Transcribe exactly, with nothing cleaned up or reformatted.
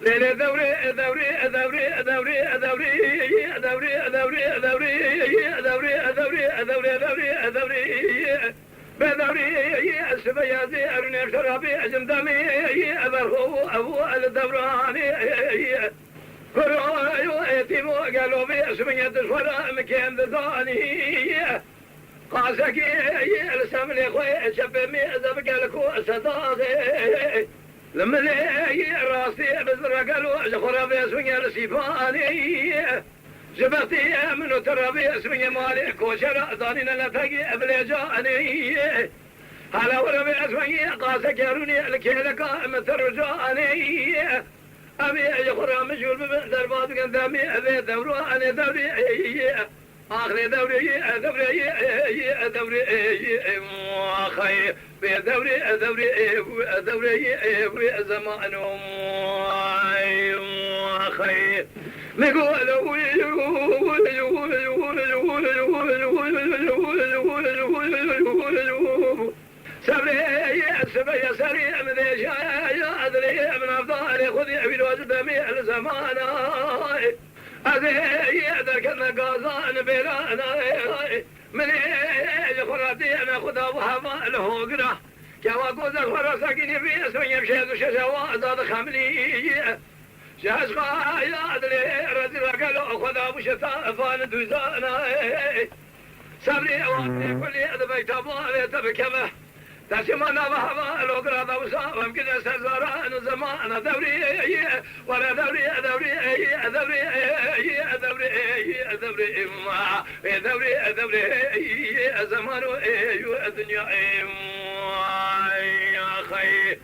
Lê lê dewrê, dewrê, dewrê, dewrê, dewrê, dewrê, dewrê, dewrê, dewrê, dewrê, dewrê, dewrê, dewrê, dewrê, dewrê, Bedewrî, ez sibe yazî, erûnê şerabî, ez im demî, ez berxo, ev, el dewranî, Kuro, eyo, etîmo, gelo bî, ez minyet şwara, mi kêm didanî. Qasekî, li semlê xwe, çepê mi, ez bi gel ku sedazê. Li milê, rastî, bi zira gelo, ji xwe re vê swingê li sîpanî. Ji bextî min û te re vê swingê malê, koçera, danîne letegî, ev lê canî. Hala were vê swingê, qase kerûnî, li kêleka, min te û canî. Em ê ji xwe re mijûl bibin, derbas bikin demê, ev ê dewranê dewrê, ê, ê, ê. Axirê dewrê yê, e, dewrê yê, e, yê, e, dewrê, e, yê, e, axayê. Bê dewrê, e, dewrê, e, e, dewrê yê, e, e, e, zeman, o, ay, axayê. Mego, elo, Sebrê ye, sibe ye serê min dêşe ye, edilê min avdarê xwedî wî roz demê li zemana. Ez ê derketme gazan bêlana. Min ê ji xwe re dêne xwe da û heva li hogira. Kewa goza xwe re sekînî vî, ez min yem şêz û şeş hewa, ez da dixemilî. Ji eşqa ya dilê rezî re gelo xwe da bû şeta fan duzana. Sebrî ewa kulî ez beyta balê te bikeme. Te çima nava heva logira da wisa em gine ser zaran û zemana dewrî. Were dewrî, dewrî, dewrî, dewrî, dewrî, dewrî, dewrî, zeman û dinya. Ay, axay.